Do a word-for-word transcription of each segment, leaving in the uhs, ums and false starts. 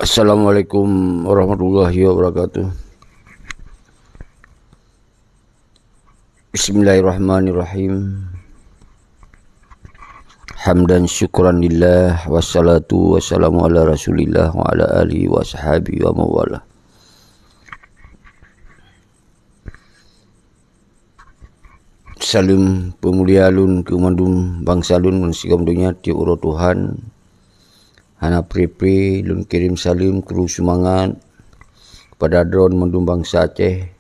Assalamualaikum warahmatullahi wabarakatuh. Bismillahirrahmanirrahim. Hamdan syukran lillah, wassalatu wassalamu ala Rasulillah wa ala alihi wa sahbihi wa mawalah. Saleuem peumulia lôn keu mandum bansa lôn ngon sigom donya tieb uroe Tuhan. Hana pri-pri lôn kirém saleuem keu seumangat keupada droe mandum bansa Aceh.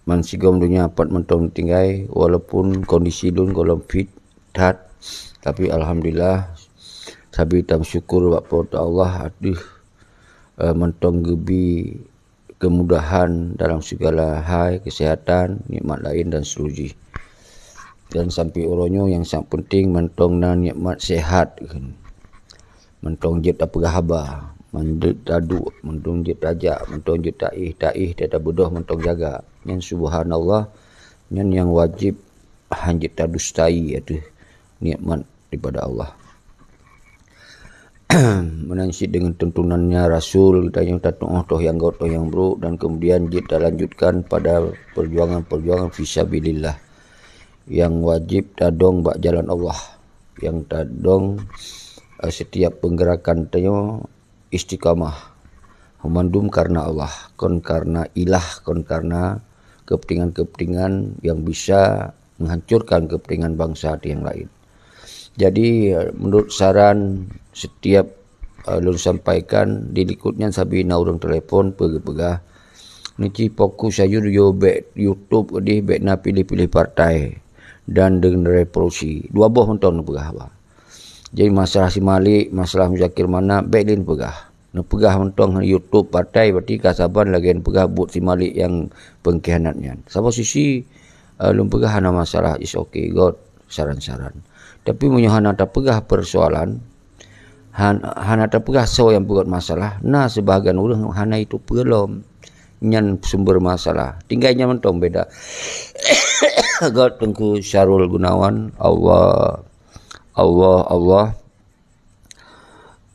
Man sigom donya pat mantong tinggai, walaupun kondisi lôn gohlom fit that, tapi alhamdulillah, sabe tameusyukur bak Po teu Allah ateueh, eh, mantong geubi kemudahan dalam segala hai, kesehatan, nikmat laén dan seterusjih. Dan sampai uroe nyoe nyang sangat penting mantong na nikmat sehat. Mantong jeuet tapeugah haba, mantong jeuet taduek, mantong jeuet tajak, mantong jeuet taéh, taéh, tabeudôh mantong jaga. Nyan subhanallah, nyan nyang wajéb han jeuet tadustai ateueh nikmat daripada Allah. Meunan cit deungon tuntunannya Rasul, geutanyoe tatuoh toh nyang gét, toh nyang brok, dan kemudian jeuet talanjutkan pada perjuangan-perjuangan fisabilillah nyang wajéb tadong bak jalan Allah, nyang tadong, eh, setiap peunggerakan tanyoe istiqamah. Mandum karena Allah, kon karena ilah, kon karena kepentingan-kepentingan yang bisa menghancurkan kepentingan bangsa ateueh nyang laén. Jadi, eh, menurut saran setiap, eh, lôn sampaikan, di likot nyan sabe na ureuëng telepon peugah-peugah, "Neuci fokus saja yo bèk YouTube keudeh, bèk na pilih-pilih partai dan deungon revolusi." Dua boh mantong neupeugah haba. Jadi masalah si Malik, masalah Muzakir Manaf, bèk lé neupeugah. Neupeugah mantong YouTube partai, berarti ka saban lagèe neupeugah buet si Malik nyang pengkhianat nyan. Saboh sisi, eh, lôn peugah hana masalah, is okay, göt saran-saran. Tapi meunyoe hana tapeugah persoalan, han-, hana tapeugah soe nyang peugöt masalah, na sibagian ureuëng hana itu peulom. Nyan sumber masalah. Tinggai nyan mantong beda. Göt Teungku Syarul Gunawan, Allah, Allah, Allah.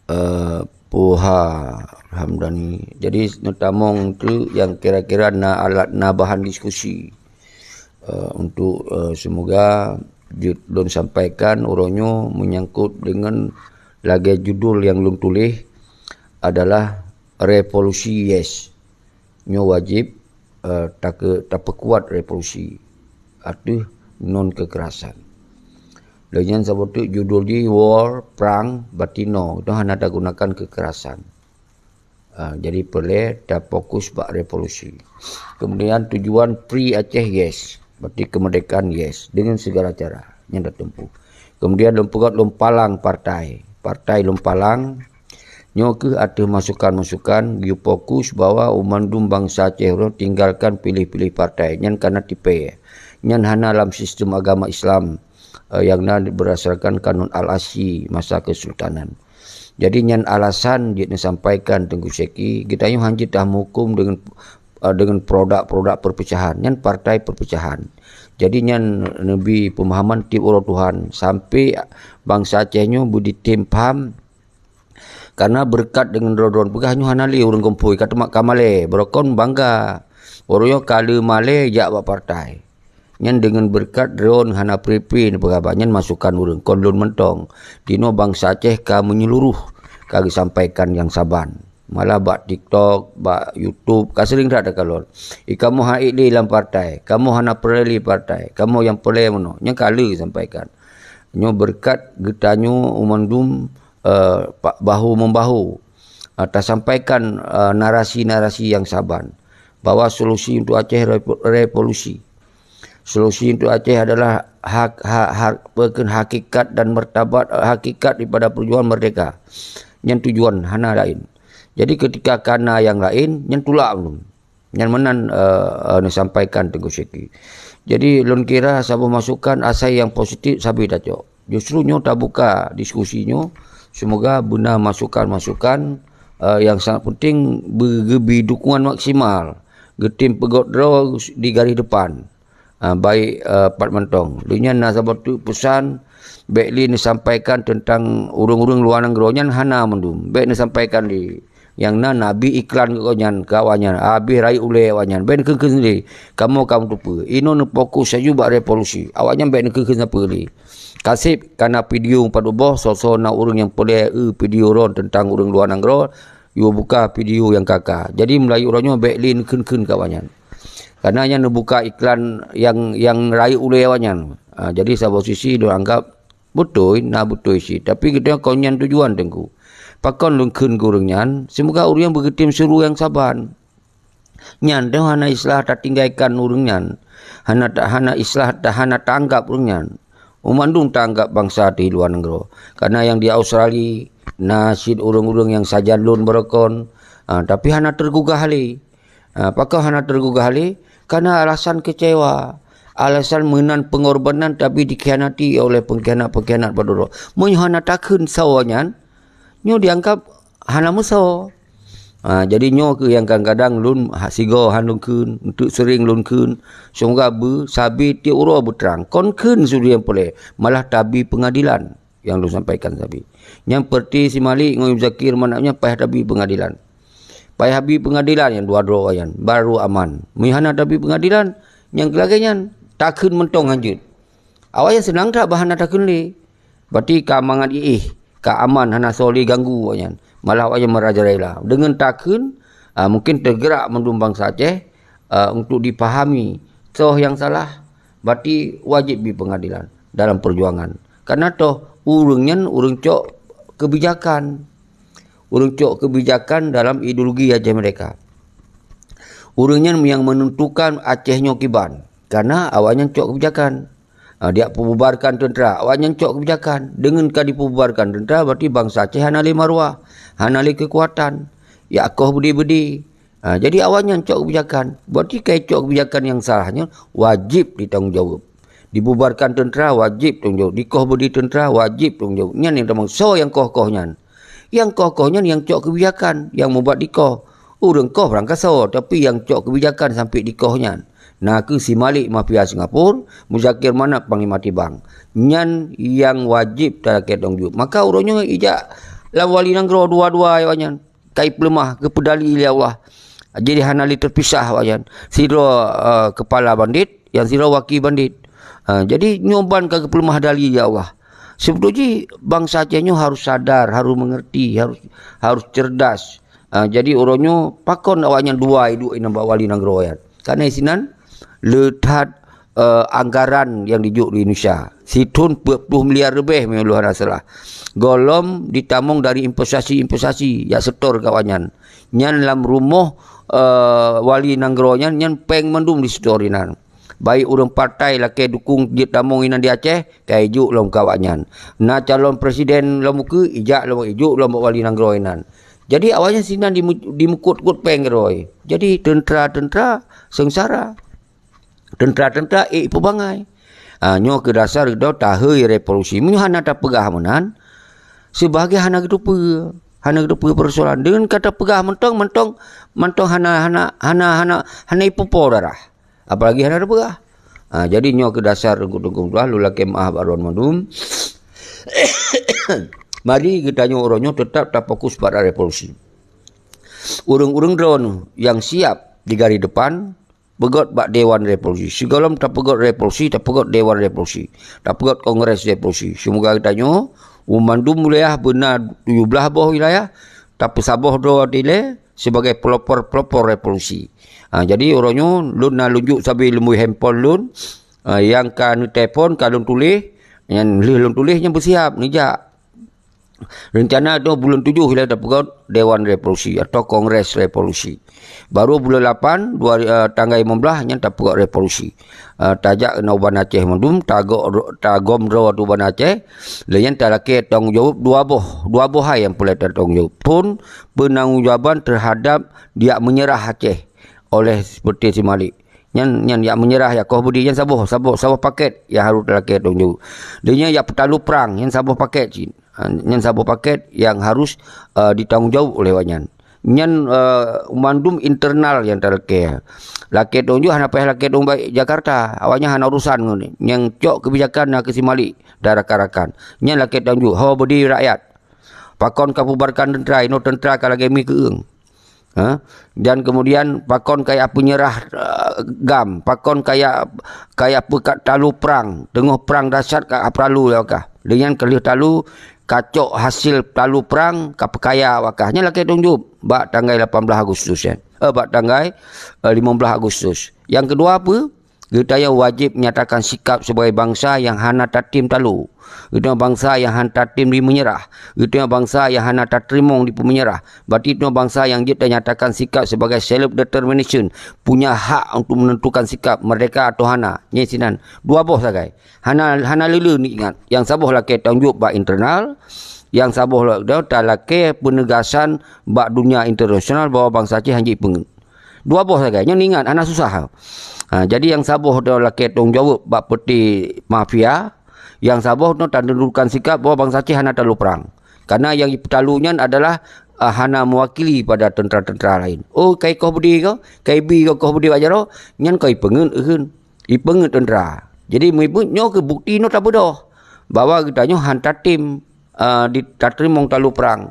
Eh, Puha Hamdani. Jadi, neutamong tu nyang kira-kira na alat, na bahan diskusi. Eh, untuk, eh, semoga ju-, lôn sampaikan uroe nyoe menyangkut dengan lagèe judul nyang lôn tuléh adalah Revolusi Yes. Nyoe wajéb, eh, take-, tapeukuat revolusi ateueh non kekerasan. Lé nyan saboh teuk judul jih war, prang, berarti no, itu hana tagunakan kekerasan. Ah, jadi peureulèe tafokus bak revolusi. Kemudian tujuan Free Aceh, yes. Berarti kemerdekaan, yes. Dengan segala cara nyang tatempuh. Kemudian lôn peugöt lôn palang partai. Partai lôn palang, nyoe kheueh ateueh masukan-masukan geufokus bahwa mandum bansa Aceh uroe tinggalkan pilih-pilih partai. Nyan kana tipèe. Nyan hana lam sistem agama Islam, eh, nyang na berdasarkan kanun Al-Asyi masa kesultanan. Jadi nyan alasan jeuet neusampaikan Teungku Syeki, geutanyoe han jeuet tameuhuköm deungon, eh, deungon produk-produk perpecahan. Nyan partai perpecahan. Jadi nyan neubi pemahaman tiep uroe Tuhan, sampai bansa Aceh nyoe beuditem paham. Karena beureukat deungon droe-droe peugah nyoe hana lé ureuëng geumpôi, ka teumat ka malèe, beurokon bangga. Ureuëng nyoe ka lheueh malèe jak bak partai. Nyan deungon beureukat droe hana pri-pri neupeugah, nyan masukan ureuëng kon lôn mantong. Tinoe bansa Aceh ka menyeluruh, ka geusampaikan nyang saban. Malah bak TikTok, bak YouTube, ka seuring that takalon. "Ih, kamoe han ék lé lam partai, kamoe hana peureulèe lé partai, kamoe nyang peureulèe meunoe." Nyan ka lheueh sampaikan. Nyoe beureukat geutanyoe mandum, eh, pa-, bahu-membahu, eh, tasampaikan, eh, narasi-narasi nyang saban, bahwa solusi untuk Aceh revo-, revolusi. Solusi untuk Aceh adalah hak, hak, hak, peue kheun, hakikat dan martabat, eh, hakikat daripada perjuangan merdeka. Nyan tujuan, hana laén. Jadi ketika kana nyang laén, nyan tulak ulôn. Nyan meunan, eh, eh, neusampaikan Teungku Syeki. Jadi lôn kira saboh masukan asai nyang positif sabe tacok. Justru nyoe tabuka diskusi nyoe, semoga beuna masukan-masukan, eh, nyang sangat penting beu-, geubi dukungan maksimal, geutem peugöt droe di garéh depan. Ah, baik, eh, pat mantong. Lé nyan na saboh teuk peusan bèk lé neusampaikan teuntang ureuëng-ureuëng luwa nanggroe, nyan hana mandum. Bèk neusampaikan di Nyang na neubi iklan keu nyan keu awaknyan, habéh rayeuk ulée awaknyan. Bék neukheun-kheun lé, kamoe ka meuteupeu. Inoe neufokus laju bak revolusi. Awaknyan bék neukheun-kheun sapeue lé. Kaseb kana video padub boh, soe-soe na ureuëng nyang peureulée eu video droen teuntang ureuëng luwa nanggroe, yue buka video nyang ka-ka. Jadi meulayeue uroe nyoe bék lé neukheun-kheun keu awaknyan. Karena nyan neubuka iklan nyang, nyang rayeuk ulée awaknyan. Ha, jadi saboh sisi lôn anggab beutôi, na beutôi cit. Tapi geutanyoe kon nyan tujuan Teungku. Pakon lôn kheun keu ureuëng nyan, seumoga ureuëng nyan beugeutem syuruh nyang saban. Nyan teuh hana islah tatinggaikan ureuëng nyan. Hana ta-, hana islah ta-, hana taanggab ureuëng nyan. Mandum taanggab bansa teuh luwa nanggroe. Karena nyang di Australia, na cit ureuëng-ureuëng nyang sajan lôn barokon, ha, tapi hana teugugah lé. Ha, pakon hana teugugah lé? Karena alasan kecewa. Alasan meunan pengorbanan tapi dikhianati oleh pengkhianat-pengkhianat bak droe. Meunyoe hana takheun soe nyan, nyoe dianggab hana meusoe. Ha, jadi nyoe keuh nyang kadang-kadang lôn ha-, sigoe han lôn kheun, eunteuk seuring lôn kheun. Semoga beu sabe tiep uroe beutrang. Kon kheun sudien peureulée, malah tabi peungadilan nyang lôn sampaikan sabe. Nyang peureuti si Malik ngon Muzakir Manaf nyan payah tabi peungadilan. Payah tabi peungadilan nyang dua droe nyan, baru aman. Meunyoe hana tabi peungadilan, nyang lagée nyan, takheun mantong hanjeuet. Awaknyan seunang that bah hana takheun lé. Berarti ka mangat iéh, ka aman, hana soe lé ganggu awaknyan. Malah awaknyan meurajalela. Deungon takheun, a, mungkin teugerak mandum bansa Aceh, a, untuk dipahami soe nyang salah, berarti wajéb di peungadilan dalam perjuangan. Karena toh ureuëng nyan ureuëng cok kebijakan. Ureuëng cok kebijakan dalam ideologi Aceh Merdeka. Ureuëng nyan nyang menentukan Aceh nyoe kiban. Karena awaknyan cok kebijakan. Ha, diak peububarkan teuntera, awaknyan cok kebijakan. Deungon ka dipeububarkan teuntera, berarti bansa Aceh hana lé maruah, hana lé keukuatan. Jak koh beudé-beudé. Ha, jadi awaknyan cok kebijakan. Berarti ka cok kebijakan nyang salah nyoe wajéb ditanggung jaweueb. Dibubarkan teuntera wajéb tanggung jaweueb. Dikoh beudé teuntera wajéb tanggung jaweueb. Nyan nyang tamong soe nyang koh-koh nyan. Nyang koh-koh nyan nyang cok kebijakan, nyang mubat dikoh. Ureuëng koh barangkasoe, tapi nyang cok kebijakan sampai dikoh nyan. Na kheueh si Malik mafia Singapura, Muzakir Manaf panglima tibang. Nyan nyang wajéb talakée tanggung jaweueb. Maka uroe nyoe ijak lam wali nanggroe dua-dua awaknyan. Ka ipeuleumah, geupeudali lé Allah. Jadi hana lé teupisah awaknyan. Sidroe, eh, keupala bandit, nyang sidroe waki bandit. Ha, jadi nyoe ban ka geupeuleumah dali lé Allah. Seubeutôi jih bansa Aceh nyoe harus sadar, harus mengerti, harus, harus cerdas. Ha, jadi uroe nyoe pakon awaknyan dua iduek inan bak wali nanggroe nyan. Karena sinan le that, eh, anggaran nyang dijok di Indonesia. Sithon peuet ploh miliar leubeh meunyoe lôn hana salah. Gohlom ditamong dari investasi-investasi jak setor keu awaknyan. Nyan lam rumoh, eh, wali nanggroe nyan, nyan péng mandum disetor inan. Baik ureuëng partai lakée dukung jeuet tamong inan di Aceh, ka ijok lom keu awaknyan. Na calon presiden lom ukeue, ijak lom, ijok lom bak wali nanggroe inan. Jadi awaknyan sinan dimu-, dimeukot-kot péng keudroe. Jadi teuntera-teuntera seungsara. Teuntera-teuntera ék ipeubangai. Ha, nyoe keuh dasar geutanyoe tahôi revolusi. Meunyoe hana tapeugah meunan, sibagoe hana geuteupeue, hana geuteupeue peusoalan. Deungon ka tapeugah mantong, mantong, mantong hana, hana, hana, hana, hana ipeupo darah. Apalagi hana tapeugah. Ha, jadi nyoe keuh dasar teungku-teungku meutuah, lôn lakée meuáh bak droen mandum. Mari geutanyoe uroe nyoe teutap tafokus bak revolusi. Ureuëng-ureuëng droen nyang siap di garis depan, peugét bak Dewan Revolusi. Sigohlom tapeugét revolusi, tapeugét Dewan Revolusi, tapeugét Kongres Revolusi. Seumoga geutanyoe, u mandum wilayah beuna tujoh blaih boh wilayah, tapeusaboh droe dilée sibagai pelopor-pelopor revolusi. Ha, jadi uroe nyoe lôn na lôn jok sabe lumbôi handphone lôn, ha, nyang ka neutelepon ka lôn tuléh, nyang lheueh lôn tuléh nyan beusiab neujak. Reuncana tu buleuen tujoh ilée tapeugét Dewan Revolusi atau Kongres Revolusi. Baru buleuen lapan, dua, eh, tanggai limong blaih nyan tapeugét revolusi. Eh, tajak keunoe u Banda Aceh mandum, tagok ro-, tagom droe ateueh Banda Aceh, lé nyan talakée tanggông jaweueb dua boh, dua boh hai nyang peureulée tatanggung jaweueb. Phon peunanggung jawaban teuhadab jak meunyeurah Aceh oleh Seupeuti Si Malik. Nyan, nyan jak meunyeurah, jak koh beudé, nyan saboh, saboh, saboh paket nyang harôh talakée tanggông jaweueb. Lé nyan jak peutalu prang, nyan saboh paket cit. Ha, nyan saboh paket nyang harôh, eh, ditanggông jaweueb oleh awaknyan. Nyan, eh, mandum internal nyang talakée. Lakée tanggông jaweueb hana payah lakée tanggông bak Jakarta. Awaknyan hana urusan ngon nyan. Nyang cok keubijakan na kheueh Si Malik dan rakan-rakan. Nyan lakée tanggông jaweueb. Ho beudé rakyat. Pakon ka bubarkan teuntara, inoe teuntara ka lagée mi keueung. Ha? Dan kemudian pakon kaya peunyerah, eh, GAM, pakon kaya, kaya peukat talu prang, teungoh prang dahsyat ka talu lé awakah. Lheueh nyan ka lheueh talu, kacok hasil talu prang, ka peukaya awakah. Nyan lakée teuh jaweueb bak tanggai lapan belas Agustus nyan. Eh, bak tanggai, eh, lima belas Agustus. Nyang keudua peue? Geutanyoe wajéb nyatakan sikap sibagai bansa nyang hana tatem talu. Geutanyoe bansa nyang hana tatem di meunyeurah. Geutanyoe bansa nyang hana tateurimong di peumeunyeurah. Berarti tanyoe bansa nyang jeuet tanyatakan sikap sibagai self determination, punya hak untuk menentukan sikap merdeka atau hana. Nyan sinan. Dua boh sagai. Hana, hana lé-lé ingat. Nyang saboh lakée tanggung jaweueb bak internal, nyang saboh la-, talakée penegasan bak dunia internasional bahwa bansa Aceh hanjeuet peungeuet. Dua boh sagai, nyan ingat, hana susah. Ha, jadi nyang saboh tu lakée tanggung jaweueb bak peuti mafia, nyang saboh tu tandudukan sikap bahwa bansa Aceh hana talu prang. Karena nyang jipeutalue nyan adalah, ah, hana mewakili pada tentara-tentara lain. Oh, kai koh beudé ko, kai bi ko koh beudé bak jaroe, nyan ka ipeungeuet kheun. Ipeungeuet tentara. Jadi, meuibeut nyoe keu bukti nyoe tabeudôh bahwa geutanyoe han tatem, ah, di, tateurimong talu prang.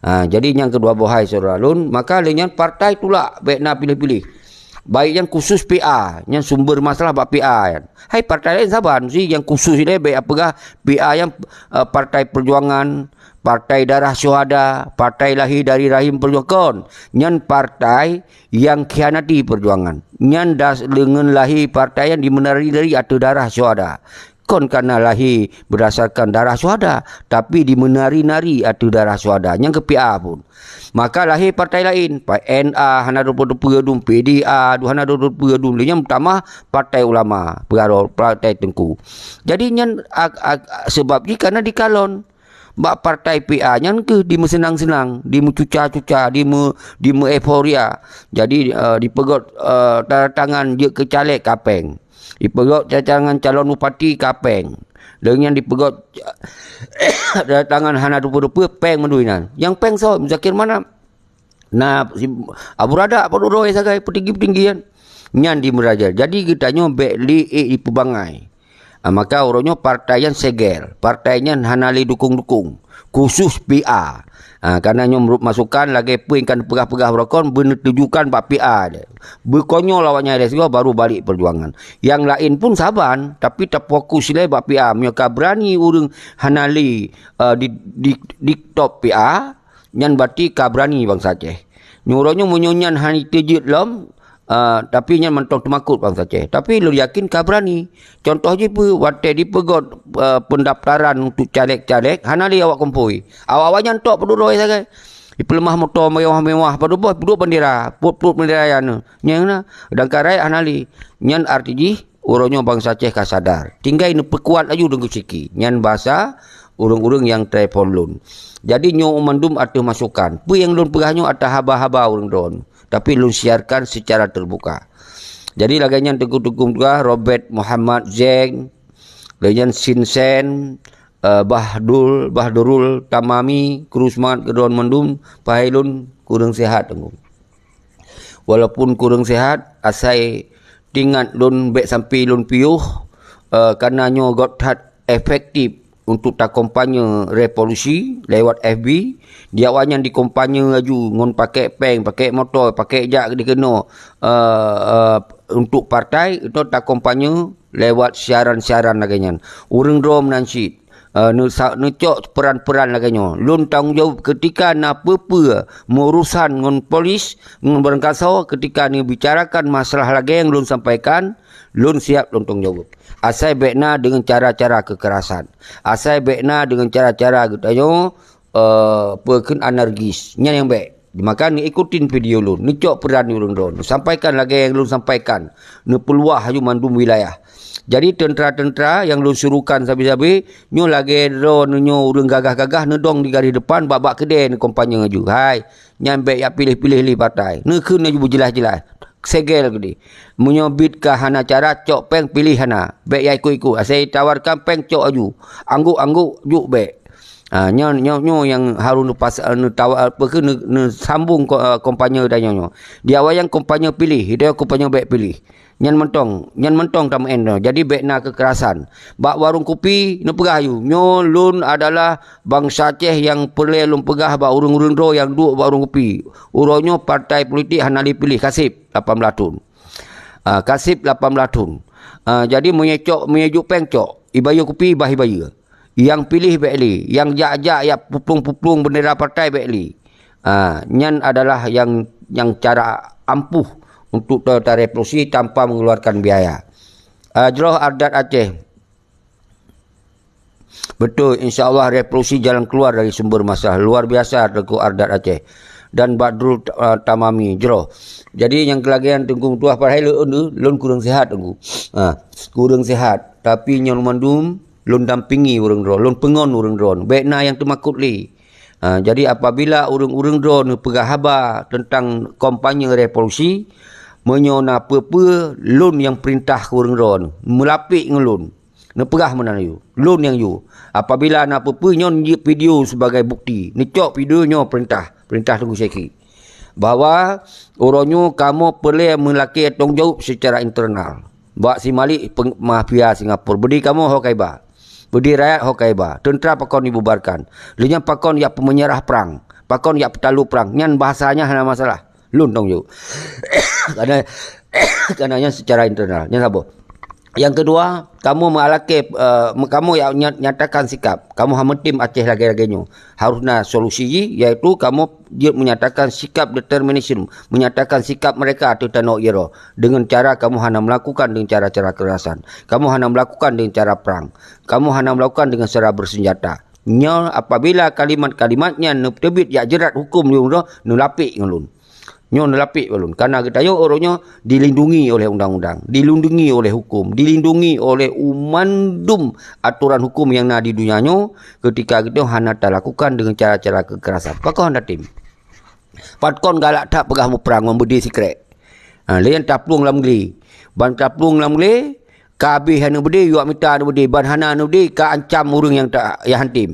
Ha, jadi nyang keudua boh hai syedara lôn, maka lé nyan partai tulak bék na piléh-piléh. Baik nyang khusus P A, nyan sumber masalah bak P A nyan. Hai partai laén saban si nyang khusus ilée bék apeugah P A nyan, eh, partai perjuangan, partai darah syuhada, partai lahé dari rahim perjuangan. Nyan partai nyang khianati perjuangan. Nyan das-, deungon lahé partai nyan dimeunari-nari ateueh darah syuhada. Kon kana lahé beurdasarkan darah syuhada, tapi dimeunari-nari ateueh darah syuhada nyang keu P A phon. Maka lahé partai laén, pa-, N A hana teupeue-teupeue dum, P D A dum hana teupeue-teupeue dum, lé nyan meutamah partai ulama, peuraro partai teungku. Jadi nyan ak-, ak-, sebab jih kana dikalon. Bak partai P A nyan keuh dimeuseunang-seunang, dimeucuca-cuca, dimeu-, dimeu-euforia. Jadi, eh, dipeugét, eh, tanda tangan jeuet keu caleg ka péng. Dipeugét tanda tangan calon bupati ka péng. Lheueh nyan dipeugét tanda tangan hana teupeue-teupeue péng mandum inan. Nyang péng soe? Muzakir Manaf. Na si Abu Radak padub droe sagai peutinggi-peutinggi nyan. Nyan di meuraja. Jadi geutanyoe bék lé ék jipeubangai. Ah, maka uroe nyoe partai nyan segel. Partai nyan hana lé dukong-dukong. Khusus P A. Ah, karena nyoe meurut masukan lagée peue nyang ka neupeugah-peugah uroe kon beuneutujukan bak P A deh. Beukonyol awaknyan deh sigoe baru balek peujuangan. Nyang laén pun saban, tapi tafokus ilée bak P A. Meunyoe ka beurani ureuëng hana lé, eh, di, di, di top P A, nyan berarti ka beurani bansa Aceh. Nyoe uroe nyoe meunyoe nyan hana teujeuet lom, ah, tapi nyan mantong teumakot bansa Aceh. Tapi lôn yakin ka beurani. Contoh jih peue, watée dipeugét, ah, pendaftaran untuk caleg-caleg, hana lé awak kompoi. Awak-awak nyan tok padub droe sagai. Dipeuleumah moto mewah-mewah, padub boh, padub bendera, put-put bendera nyan. Nyan na, sedangkan rakyat hana lé. Nyan arti jih, uroe nyoe bansa Aceh ka sadar. Tinggai neupeukuat laju deungon siki. Nyan basa ureuëng-ureuëng nyang telepon lôn. Jadi nyoe mandum ateueh masukan. Peue nyang lôn peugah nyoe ata haba-haba ureuëng droe, tapi lôn siarkan secara terbuka. Jadi lagée nyan teungku-teungku tuha Robert Muhammad Zeng, lagée nyan Sinsen, eh, Bahdul, Bahdurul Tamami, Krusmat keudroe mandum, pahai lôn kureueng sehat teungku. Walaupun kureueng sehat, asai tingat lôn bék sampai lôn piôh, eh, karena nyoe göt that efektif untuk takompanye revolusi lewat F B. Di awaknyan dikompanye laju ngon pakai péng, pakai moto, pakai jak di keunoe, eh, eh, untuk partai, itu takompanye lewat siaran-siaran lagée nyan. Ureuëng droe meunan cit, eh, neusa-, neucok peran-peran lagée nyoe. Lôn tanggong jaweueb ketika na peue-peue meurusan ngon polis, ngon barangkasoe, ketika neubicarakan masalah lagée nyang lôn sampaikan, lôn siap lôn tanggong jaweueb. Asai bék na deungon cara-cara keukerasan. Asai bék na deungon cara-cara geutanyoe, eh, peue kheun anarkis. Nyan nyang bék. Maka neuikutin video lôn, neucok peran ureuëng droe, neusampaikan lagée nyang lôn sampaikan, neupeuluah laju mandum wilayah. Jadi tentera-tentera nyang lôn suruhkan sabe-sabe, nyoe lagée droe nyoe ureuëng gagah-gagah neudong di garéh depan bak-bak keudée neukompanye laju. Hai, nyan bék jak piléh-piléh lé partai. Neukheun laju beujeulaih-jeulaih. Segel keudeh. Meunyoe bit ka hana cara, cok péng piléh hana. Bék jak ikot-ikot. Asai tawarkan péng cok laju. Anggok-anggok juk bék. Ha, nyoe, nyoe, nyoe nyang harôh neupas-, neutawa-, apa kheun, neu-, neusambong ko-, eh, kompanye tanyoe nyoe. Di awai nyang kompanye piléh, di awai kompanye bék piléh. Nyan mantong, nyan mantong tameu'en nyoe. Jadi bék na keukerasan. Bak warong kupi, neupeugah yue, nyoe lôn adalah bansa Aceh nyang peureulée lôn peugah bak ureuëng-ureuëng droe nyang duek bak warong kupi. Uroe nyoe partai politik hana lé piléh, kaseb lapan blaih thon. Ah, kaseb lapan blaih thon. Ah, jadi meunyoe cok, meunyoe jok péng cok, ibayeue kupi bah ibayeue. Nyang piléh bék lé, nyang jak-jak jak puplueng-puplueng beundera partai bék lé. Ah, nyan adalah nyang, nyang cara ampuh untuk ta-, tarevolusi tanpa mengeluarkan biaya. Ah, jroh adat Aceh. Betul, insya Allah revolusi jalan keluar dari sumber masalah. Luar biasa Teungku Ardat Aceh dan Badrul, uh, Tamami jroh. Jadi nyang keulagian Teungku Tuah, padahai lôn, lôn kurang sihat Teungku. Ha, kurang sihat. Tapi nyoe mandum lôn dampingi ureuëng droe, lôn peungon ureuëng droe. Bék na nyang teumakot lé. Ha, jadi apabila ureuëng-ureuëng droe neupeugah haba tentang kampanye revolusi, meunyoe na peue-peue lôn nyang peurintah keu ureuëng droe, meulapék ngon lôn. Neupeugah meunan yue, lôn nyang yue. Apabila na peue-peue nyoe jeuet video sebagai bukti, neucok video nyoe peurintah, peurintah Teungku Syekhi, bahwa uroe nyoe kamoe peureulée meulakée tanggung jaweueb secara internal bak si Malik peng-, mafia Singapura. Beudé kamoe ho kaiba, beudé rakyat ho kaiba, teuntra pakon dibubarkan, lheueh nyan pakon jak peumeunyeurah prang, pakon jak peutalo prang, nyan bahasa nyan hana masalah. Lôn tanggung jaweueb. Karena, karena nyan secara internal. Nyan saboh. Nyang keudua, kamoe meulakée, eh, kamoe nyang nya-, nyatakan sikap. Kamoe hana meutem Aceh lagée-lagée nyoe. Harus na solusi jih, yaitu kamoe jeuet menyatakan sikap determination, menyatakan sikap mereka ateueh tanoh Iroh. Dengan cara kamoe hana melakukan dengan cara-cara kekerasan. Kamoe hana melakukan dengan cara perang. Kamoe hana melakukan dengan secara bersenjata. Nyoe apabila kalimat-kalimat nyan neuteubiet jak jerat huköm lôn droe, neulapék ngon lôn. Nyoe neulapék bak lôn. Karena geutanyoe ureuëng nyoe dilindungi oleh undang-undang, dilindungi oleh huköm, dilindungi oleh mandum aturan huköm nyang na di dunia nyoe, ketika geutanyoe hana talakukan dengan cara-cara kekerasan. Pakon hana tem? Pakon galak that peugah muprang ngon beudé sikrek? Ha, lé nyan taplueng lam glé. Ban taplueng lam glé, ka abéh aneuk beudé, yuak mita aneuk beudé, ban hana aneuk beudé, ka ancam ureuëng nyang ta-, nyang han tem.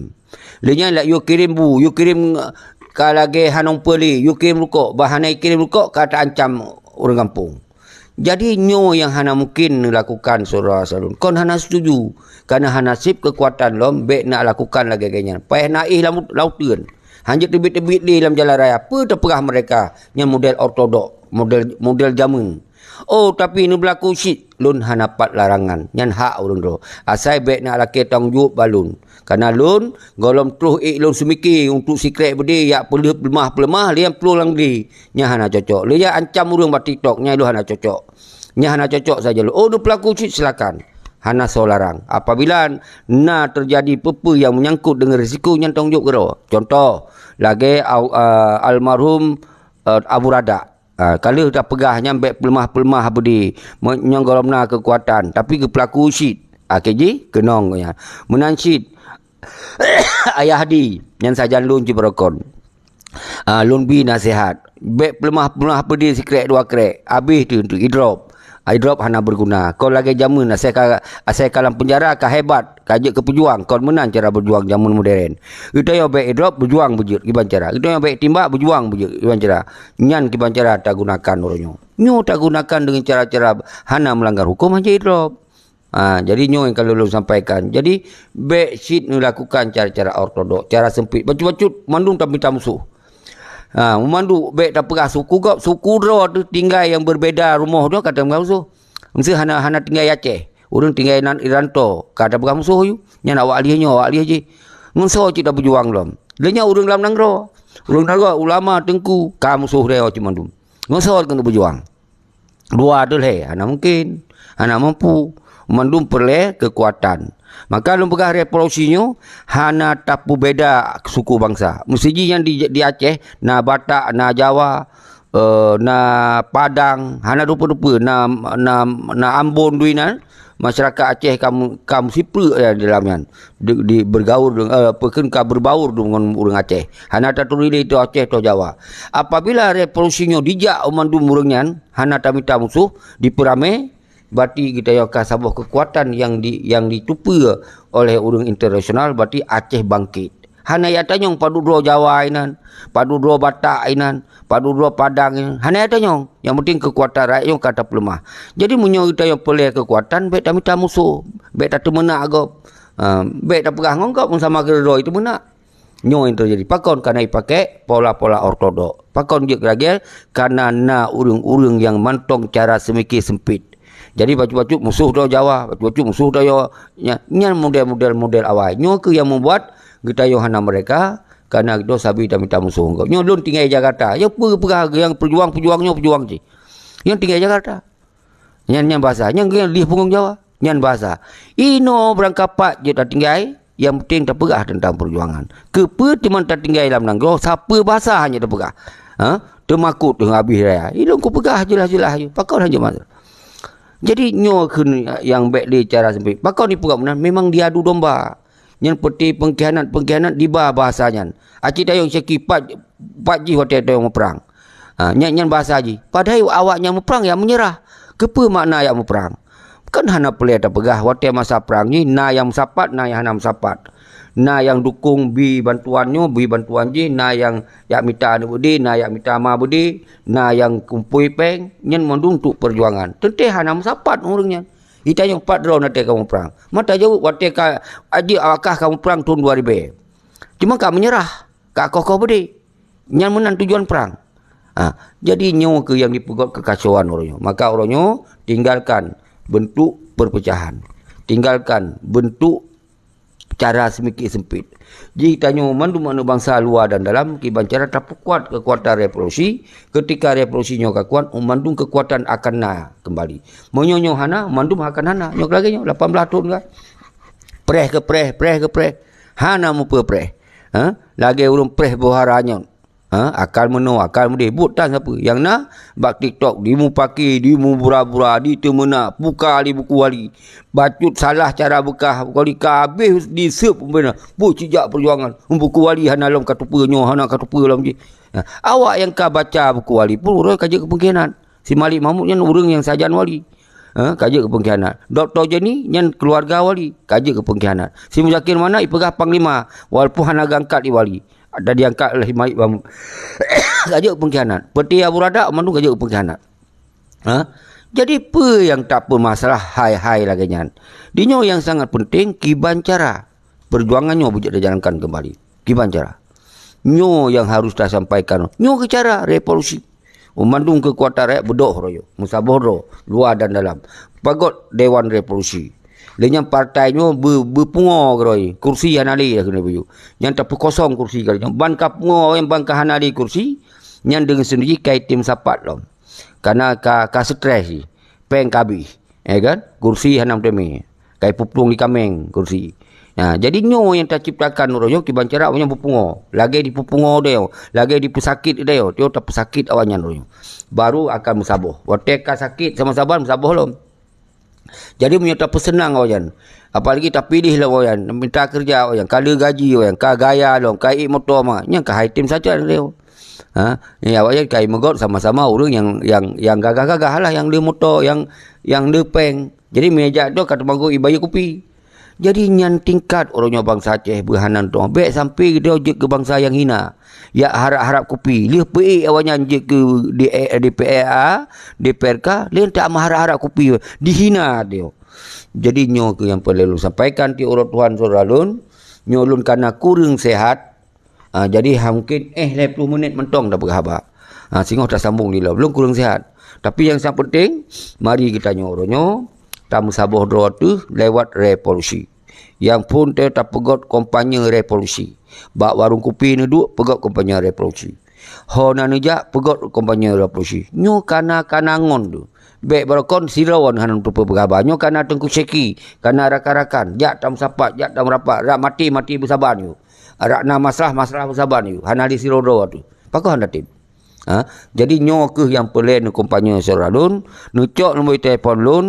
Lé nyan lak yue kirém bu, yue kirém, eh, ka lagée hanong peue lé, yue kirém rukok, bah hana ikirém rukok ka ta-ancam ureuëng gampông. Jadi nyoe nyang hana mungken neulakukan syedara salon. Kon hana setuju, karena hana seb keukuatan lom bék neulakukan lagée-lagée nyan. Payah na éh lam, lam uteuen. Hanjeuet teubiet-teubiet lé lam jalan raya. Peue teupeugah mereka? Nyan model ortodok, model, model jameun. Oh, tapi neubeulaku cit, lôn hana pat larangan. Nyan hak ureuëng droe. Asai bék neulakée tanggung jaweueb bak lôn. Karena lôn, gohlom troh ék lôn seumike untuk sikrek beudé jak peuleuh peuleumah-peuleumah lé nyang ploh lam glé. Nyan hana cocok. Lé jak ancam ureuëng bak TikTok, nyan lôn hana cocok. Nyan hana cocok saja lôn. Oh, neubeulaku cit, silakan. Hana soe larang. Apabila na teujadi peue-peue nyang meunyangkot deungon risiko, nyan tanggung jaweueb keudroe. Contoh, lagée au-, a, almarhum, a, Abu Radak. Ha, ka lheueh tapeugah nyan bék peuleumah-peuleumah beudé, me-, nyang gohlom na keukuatan, tapi geupeulaku cit. Akhé jih keunong nyan. Meunan cit, Ayah Hadi, nyan sajan lôn cit beurokon. Ha, lôn bi naseuhat. Bék peuleumah-peuleumah beudé sikrek dua krek, abéh teuh, teuh idrop. Idrop hana beuguna. Kon lagée jameun, asai ka, asai ka lam peunjara ka hebat. Ka jeuet keu peujuang, kon meunan cara beujuang jameun modern. Geutanyoe bék idrop, beujuang beujeuet kiban cara. Geutanyoe bék timbak, beujuang beujeuet kiban cara. Nyan kiban cara tagunakan uroe nyoe. Nyoe tagunakan deungon cara-cara hana meulanggar huköm, hana idrop. Ha, jadi nyoe nyang ka lôn sampaikan. Jadi, bék cit neulakukan cara-cara ortodok, cara seumpit. Bacut-bacut, mandum tamita musoh. Ha, meumandum bék tapeugah suku gob, suku droe teuh tinggai nyang beubeda rumoh droe ka tamita musoh. Meuseu hana, hana tinggai Aceh. Ureuëng tinggai nan i rantô, ka tapeugah musoh yue. Nyan awak lheueh nyoe, awak lheueh jih. Ngon soe cit tabeujuang lom? Lé nyoe ureuëng lam nanggroe. Ureuëng nanggroe, ulama, teungku, ka musoh lé cit mandum. Ngon soe keuneuk beujuang? Dua tu lhée, hana mungken. Hana mampu. Mandum peureulée keukuatan. Maka lôn peugah revolusi nyoe hana tapeubeda suku bansa. Meusiji nyan di, di Aceh, na Batak, na Jawa, eh, na Padang, hana rupa-rupa, na, na, na Ambon dui nan, masyarakat Aceh ka mu-, ka meusipreuk di dalam nyan. Di, di bergaul deng-, eh, apa kheun ka berbaur deungon ureuëng Aceh. Hana taturi lé toh Aceh toh Jawa. Apabila revolusi nyoe dijak u mandum ureuëng nyan, hana tamita musoh, dipeuramé, berarti geutanyoe ka saboh keukuatan nyang di, nyang jiteupeue oleh ureuëng internasional, berarti Aceh bangkit. Hana yatanyong padub droe Jawa inan, padub droe Batak inan, padub droe Padang inan. Hana yatanyong. Nyang penting keukuatan rakyat nyoe ka tapeuleumah. Jadi meunyoe geutanyoe peureulée keukuatan, bék tamita musoh, bék tateumeunak gob. Ha, bék tapeugah ngon gob meusama keudroe teumeunak. Nyoe nyang teujadi. Pakon kana ipakék pola-pola ortodok? Pakon jeuet lagée? Kana na ureuëng-ureuëng nyang mantong cara seumike seumpit. Jadi bacut-bacut musoh droe Jawa, bacut-bacut musoh droe nyan, nyan model-model model awai. Nyoe keuh nyang meubuat geutanyoe hana meurdeka, kana geutanyoe sabe tamita musoh ngon gob. Nyoe lôn tinggai Jakarta. Ya peue peugah nyang peujuang-peujuang nyoe peujuang cit. Nyang tinggai Jakarta. Nyan, nyan basa, nyang geulieh punggong Jawa. Nyan basa. Inoe beurangkapat jeuet tatinggai, nyang penting tapeugah teuntang peujuangan. Keupeue teuma tatinggai lam nanggroe, sapeue basa hana tapeugah. Ha? Teumakot teuh habéh raya. Ilôn kupeugah jeulaih-jeulaih ju. Pakon hana masalah. Jadi nyoe keuh nyang bék lé cara seumpit. Pakon ipeugah meunan, memang diadu domba. Nyan peuti peungkhianat-peungkhianat diba bahasa nyan. Aci tayong syaki pat, pat jih watée tayong muprang. Ha, nyan, nyan bahasa jih. Padahai awaknyan muprang ya meunyeurah. Keupeue makna ya muprang? Kan hana peureulée tapeugah watée masa prang jih na nyang meusapat, na nyang hana meusapat. Na nyang dukong bi bantuan nyoe, bi bantuan jih, na nyang yak mita aneuk beudé, na yak mita ma beudé, na nyang kumpôi péng, nyan mandum untuk peujuangan. Teuntée hana meusapat ureuëng nyan. Itanyong pat droe watée ka muprang. Mata jaweueb watée ka aji awakah ka muprang thon dua ribée. Cuma ka meunyeurah, ka koh-koh beudé. Nyan meunan tujuan prang. Ha, jadi nyoe keuh nyang jipeugot keukacauan uroe nyoe. Maka uroe nyoe tinggalkan bentuk perpecahan. Tinggalkan bentuk cara seumike seumpit. Jih tanyoe mandum aneuk bansa luwa dan dalam kiban cara tapeukuat keukuatan revolusi. Keutika revolusi nyoe ka kuat, mandum keukuatan akan na keumbali. Meunyoe nyoe hana, mandum akan hana. Nyoe lagée nyoe lapan blaih thon kan. Preh keu preh, preh keu preh. Hana mupeue preh. Ha? Lagée ureuëng preh boh hara nyoe. Ha? Akal meunoe, akal meudeh. Buet tan sapeue. Nyang na, bak TikTok, dimupaki, dimubura-bura, diteumeunak, buka lé buku wali. Bacut salah cara beukah, buku wali ka habéh diseup peumbena. Buet sijak peujuangan. Buku wali hana lom ka tupeue nyoe, hana ka tupeue lom jih. Ha? Awak nyang ka baca buku wali pun uroe ka jeuet keu peungkhianat. Si Malik Mahmud nyan ureuëng nyang sajan wali. Ha, ka jeuet keu peungkhianat. Dokto Jenny nyan keuluwarga wali, ka jeuet keu peungkhianat. Si Muzakir Manaf ipeugah panglima, walaupun hana geuangkat di wali. Dan diangkat oleh si Malik Mahmud. Ka jeuet keu peungkhianat. Peuti Abu Radak mandum ka jeuet keu peungkhianat. Ha? Jadi peue nyang tapeumasalah hai-hai lagée nyan? Di nyoe nyang sangat penting kiban cara peujuangan nyoe beujeuet tajalankan keumbali. Kiban cara? Nyoe nyang harus tasampaikan. Nyoe keuh cara revolusi. Mandum keukuatan rakyat beudôh royoe, meusaboh droe, luwa dan dalam. Pagot Dewan Revolusi. Lé nyan partai nyoe beu-, beupungoe keudroe, kursi hana lé dah keuneuk beu. Nyan tapeukosong kursi kali nyoe. Ban ka pungoe, ban ka hana lé kursi, nyan deungon sendiri ka item sapat lom. Kana ka, ka stres jih. Péng ka habéh. Ya kan? Kursi hana meuteumé. Ka ipuplueng di kaméng kursi. Ha, jadi nyoe nyang taciptakan uroe nyoe kiban cara awaknyan beupungoe. Lagée dipeupungoe dayeuh, lagée dipeusakét dayeuh, nyoe tapeusakét awaknyan uroe nyoe. Baru akan meusaboh. Watée ka sakét sama saban meusaboh lom. Jadi meunyoe tapeuseunang awaknyan, apalagi tapiléh lom awaknyan, minta keureuja awaknyan, ka le gaji awaknyan, ka gaya lom, ka ék moto ma, nyan ka hai tem sajan dayeuh. Ha, nyan awaknyan ka imeugot sama-sama ureuëng nyang, nyang, nyang gagah-gagah lah, nyang le moto, nyang, nyang le péng. Jadi meunyoe jak droe ka teumangkok ibayeue kupi. Jadi nyan tingkat uroe nyoe bansa Aceh beuhanan droe. Bék sampai droe jeuet keu bansa nyang hina. Jak harab-harab kupi. Lheueh peuék awaknyan jeuet keu D-, D P R A, D P R K, lheueh tak meuharab-harab kupi. Dihina droe. Jadi nyoe keuh nyang peureulée lôn sampaikan tieb uroe tuhan syedara lôn. Nyoe lôn kana kureueng sehat. Ha, jadi ha, mungkin éh lhée ploh menit mantong tapeugah haba. Ha, singoh tasambong lom. Lôn kureueng sehat. Tapi nyang sang penting, mari geutanyoe uroe nyoe tameusaboh droe teuh lewat revolusi. Nyang phon teuh tapeugot kampanye revolusi. Bak warong kupi neuduek peugot kampanye revolusi. Ho na neujak peugot kampanye revolusi. Nyoe kana-kana ngon teuh. Bék barokon sidroe hana teupeue peugah haba. Nyoe kana Teungku Syeki, kana rakan-rakan, jak tameusapat, jak tamerapat, rak maté-maté beusaban yue. Rak na masalah-masalah beusaban yue. Hana lé sidroe-droe teuh. Pakon hana tem? Ha? Jadi nyoe keuh nyang peureulée neukampanye syedara lôn, neucok nomor telepon lôn,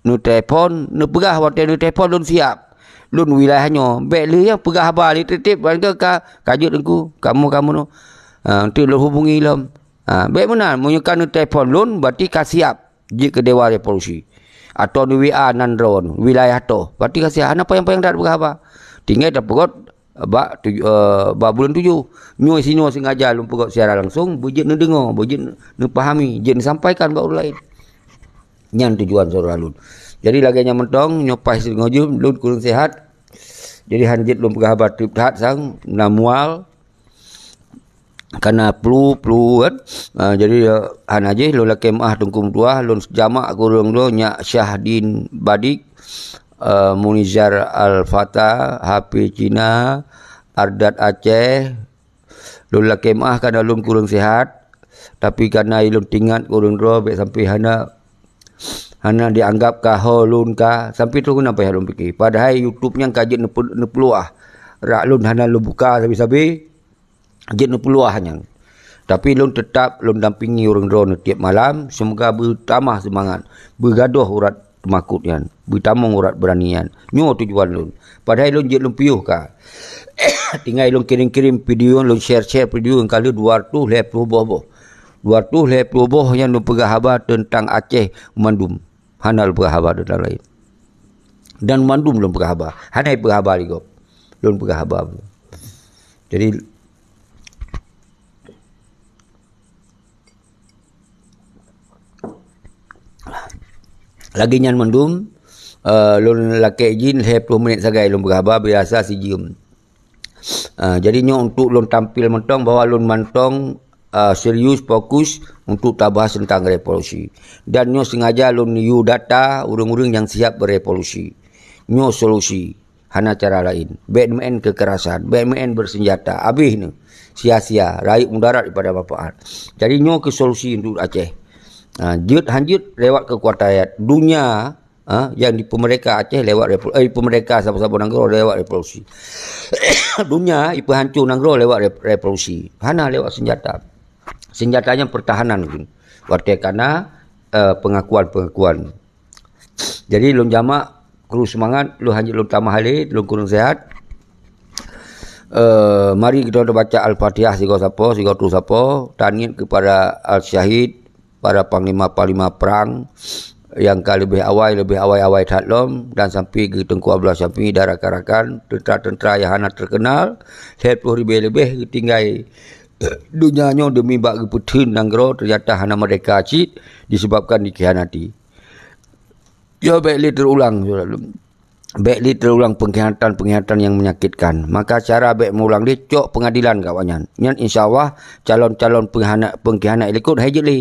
neutelepon, neupeugah watée neutelepon lôn siab. Lôn wilayah nyoe, bék lheueh nyang peugah haba lé tieb-tieb, ka, ka jeuet Teungku, kamoe, kamoe nyoe. Ha, enteuk lôn hubungi lom. Ha, bék meunan, meunyoe ka neutelepon lôn, berarti ka siab jeuet keu Dewan Revolusi. Atau neu-W A nan droe, wilayah toh, berarti ka siab. Hana payah-payah that peugah haba. Tinggai tapeugot bak tuju-, eh, bak buleuen tujoh. Nyoe sinoe sengaja lôn peugöt siaran langsong, beujeuet neudeungoe, beujeuet neupahami, jeuet neusampaikan bak ureuëng laén. Nyan tujuan syedara lôn. Jadi lagée nyan mantong, nyoe paih singoh jeuem lôn kureueng sehat. Jadi hana jeuet lôn peugah haba treb that sang, na mual. Kana flu, flu kan. Ah, jadi, eh, hana jih lôn lakée meu'ah Teungku meutuah, lôn jamak kureueng droe nyak Syahdin Badik, eh, Munizar Al-Fatah, Hafiz Cina, Ardat Aceh, lôn lakée meu'ah kana lôn kureueng sehat, tapi kana lôn tingat kureueng droe bék sampoe hana, hana dianggap ka ho lôn ka, sampoe troh keunan payah lôn pike. Padahai YouTube nyan ka jeuet neupe-, neupeuluah. Rak lôn hana lôn buka sabe-sabe, jeuet neupeuluah nyan. Tapi lôn teutap lôn dampingi ureuëng droeneuh tieb malam, seumoga beutamah seumangat, beugadôh urat teumakot nyan, beutamong urat beurani nyan. Nyoe tujuan lôn. Padahai lôn jeuet lôn piôh ka. Tinggai lôn kirém-kirém video, lôn share-share video nyang ka lheueh dua reutôh lhée ploh boh boh. Dua reutôh lhée ploh boh nyan lôn peugah haba teuntang Aceh mandum. Hana lôn peugah haba teuntang laén. Dan mandum lôn peugah haba. Hana peugah haba lé gob. Lôn peugah haba. Jadi, lagée nyan mandum, eh, lôn lakée jih lhée ploh menit sagai lôn peugah haba, biasa sijeuem. Ah, jadi nyoe untuk lôn tampil mantong bahwa lôn mantong, ah, serius, fokus untuk tabahas teuntang revolusi. Dan nyoe sengaja lôn yue data ureuëng-ureuëng nyang siap berevolusi. Nyoe solusi, hana cara laén. Bék meu'en kekerasan, bék meu'en bersenjata. Abéh neuh. Sia-sia, rayeuk mudarat daripada manfaat. Jadi nyoe keuh solusi untuk Aceh. Ah, jeuet han jeuet lewat kekuatan rakyat. Dunia, ha, nyang dipeumerdeka Aceh lewat revol-, eh, dipeumerdeka saboh-saboh nanggroe lewat revolusi. Dunia ipeuhanco nanggroe lewat re-, revolusi. Hana lewat senjata. Senjata nyan pertahanan keuh. Watée kana, eh, pengakuan-pengakuan. Jadi lôn jamak kru seumangat, lôn hana lôn tamah lé, lôn kureueng sehat. Eh, mari kita baca Al-Fatihah sigoe sapo, sigoe tu sapo, taniet kepada Al-Syahid, para panglima-panglima perang nyang ka leubeh awai, leubeh awai-awai that lom, dan sampai keu Teungku Abdullah Syafi'i dan rakan-rakan, teuntara-teuntara nyang hana teukeunal, lhée ploh ribée leubeh geutinggai donya nyoe demi bak geupeutheun nanggroe, teunyata hana merdeka cit disebabkan dikhianati. Ya, bék lé teurulang, saudara. Bék lé teurulang pengkhianatan-pengkhianatan nyang menyakitkan. Maka cara bék meulang lé, cok peungadilan keu awaknyan. Nyan insya Allah calon-calon pengkhianat, pengkhianat likot hai jeuet lé.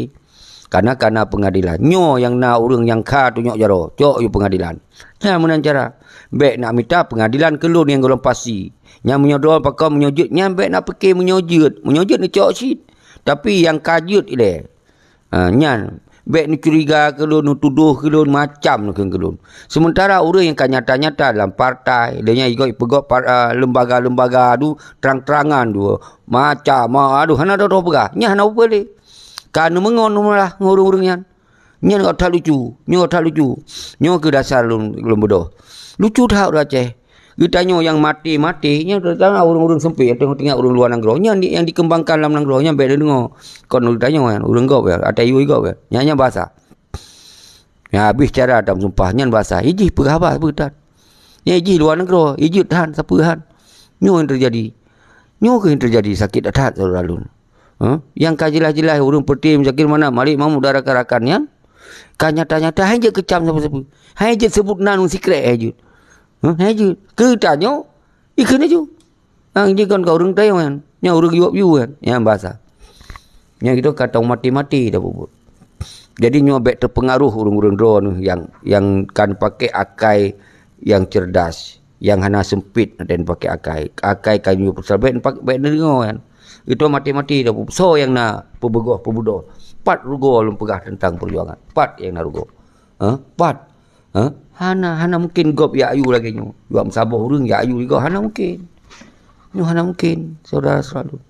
Kana, kana peungadilan. Nyoe nyang na ureuëng nyang kha tunyok jaroe, cok yue peungadilan. Nyan meunan cara. Bék nak mita peungadilan keu lôn nyang gohlom pasi. Nyan meunyoe droe pakon meunyoe jeuet, nyan bék nak pike meunyoe jeuet. Meunyoe jeuet neucok cit. Tapi nyang ka jeuet ilée. Ha, nyan. Bék neucuriga keu lôn, neutudoh keu lôn, macam neukheun keu lôn. Sementara ureuëng nyang ka nyata-nyata lam partai, lé nyan igoe ipeugöt par-, a, lembaga-lembaga tu, terang-terangan tu, macam, a, aduh, hana droe-droe peugah. Nyan hana peue lé. Ka neumeungon neumeurah ngon ureuëng-ureuëng nyan. Nyan ka that lucu. Nyoe ka that lucu. Nyoe keuh dasar lôn, lôn beudôh. Lucu that ureuëng Aceh. Geutanyoe nyang maté-maté, nyan terutama ureuëng-ureuëng sempit, nyang teungoh tinggai ureuëng luwa nanggroe. Nyan di, nyang dikembangkan lam nanggroe, nyan bék deungoe. Kon geutanyoe nyan, ureuëng gob nyan, ata yue gob nyan. Nyan, nyan basa. Nyan habéh cara tameusumpah, nyan basa. Ijih peugah haba sapeue that. Nyan ijih luwa nanggroe, ijeuet that, sapeue that. Nyoe nyang teujadi. Nyoe keuh nyang teujadi, sakét that, saudara lôn. Huh? Nyang ka jeulaih-jeulaih ureuëng peureté meusakét mana Malik Mahmud dan rakan-rakan nyan, ka nyata-nyata hai jeuet keucam sapeue-sapeue. Hai jeuet seubut nan sikrek hai jeuet. Huh? Hai jeuet. Keu tanyoe, ikheun laju. Nang jih kon ka ureuëng tayong nyan. Nyan ureuëng yuap yu nyan. Nyan basa. Nyan gitu ka tong mati-mati dah bubut. Jadi nyoe bék teupeungaruh ureuëng-ureuëng droeneuh nyang, nyang kan pakai akai nyang cerdas. Nyang hana seumpit dan pakai akai. Akai ka nyoe pasal bék, bék neudeungoe nyan. Itu mati-mati dah. Soe nyang na peubeugöh, peubudoh? Pat rugoe lôn peugah teuntang peujuangan. Pat nyang na rugoe. Ha? Pat. Ha? Hana, hana mungkin gob jak yue lagée nyoe. Jua meusaboh ureuëng jak yue lé gob. Hana mungkin. Nyoe hana mungkin, saudara selalu.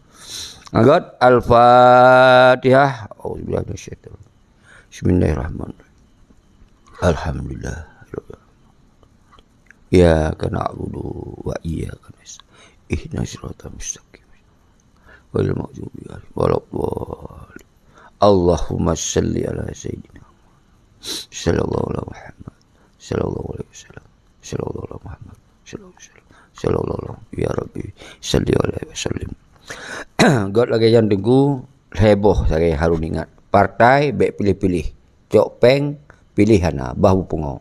Agat Al-Fatihah. Auzubillahi minasyaitonir rajim. Bismillahirrahmanirrahim. Alhamdulillah. Iyyaka na'budu wa iyyaka nasta'in. Ihdinas siratal mustaqim. Ghairil maghdubi alaihim waladdallin. Allahumma shalli ala sayyidina Muhammad. Sallallahu ala Muhammad. Sallallahu alaihi wasallam. Sallallahu ala Muhammad. Sallallahu alaihi wasallam. Sallallahu ya Rabbi salli alaihi wasallim. Göt lagèe nyan Teungku, lhèe boh sagai harôh ingat. Partai bèk piléh-piléh. Cok péng, piléh hana, bah beupungo.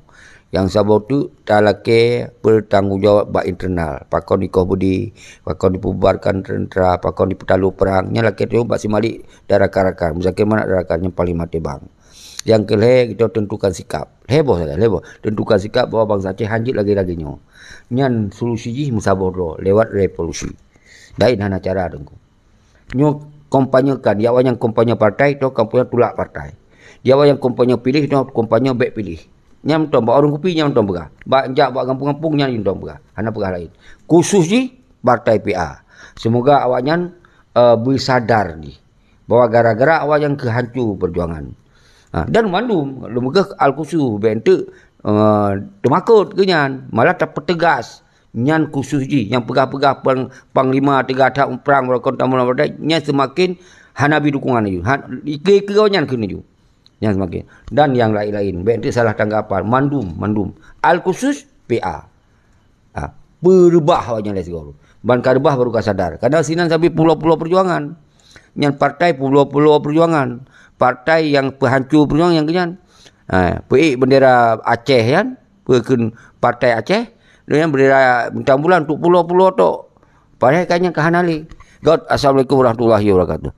Nyang saboh teuk talakèe peutanggong jaweueb bak internal. Pakon ikoh beudé, pakon jipeububarkan teuntra, pakon jipeutalo prang. Nyan lakèe teuh bak si Malik dan rakan-rakan. Muzakir Manaf dan rakan nyan panglima tibang. Nyang keulhèe, kita tentukan sikap. Lhèe boh sagai, lhèe boh. Tentukan sikap bahwa bansa Aceh hanjeuet lagèe-lagèe nyoe. Nyan solusi jih meusaboh droe lewat revolusi. Laén hana cara Teungku. Nyoe kampanyekan, di awak nyang kampanye partai, toh kampanye tulak partai. Di awak nyang kampanye piléh, toh kampanye bèk piléh. Nyan mantong bak warong kupi, nyan mantong peugah. Bak jak bak gampông-gampông, nyan mantong peugah. Hana peugah laén. Khusus jih partai P A. Semoga awak nyan, eh, beusadar jih bahwa gara-gara awak nyan keuh hanco peujuangan. Ha, dan mandum, lôn peugah al-khusus, bèk enteuk, eh, teumakot keu nyan, malah tapeutegas. Nyan khusus jih, nyang peugah-peugah pang-, panglima teuga that prang beurokon tamong lam partai, nyan seumaken hana bi dukungan laju. Ha, ikeue-ikeue nyan keuneuk laju. Nyan seumaken. Dan nyang laén-laén, bèk enteuk salah tanggapan. Mandum, mandum. Al-khusus P A. Ha, peureubah awak nyan lé sigoe. Ban ka reubah baru ka sadar. Kadang sinan sabe pulo-pulo peujuangan. Nyan partai pulo-pulo peujuangan. Partai nyang peuhanco peujuangan nyang keu nyan. Ha, peuék bendera Aceh nyan. Peue kheun partai Aceh, lheueh nyan bendera bintang bulan untuk pulo-pulo tok. Padahai ka nyan ka hana lé. Göt, assalamualaikum warahmatullahi wabarakatuh.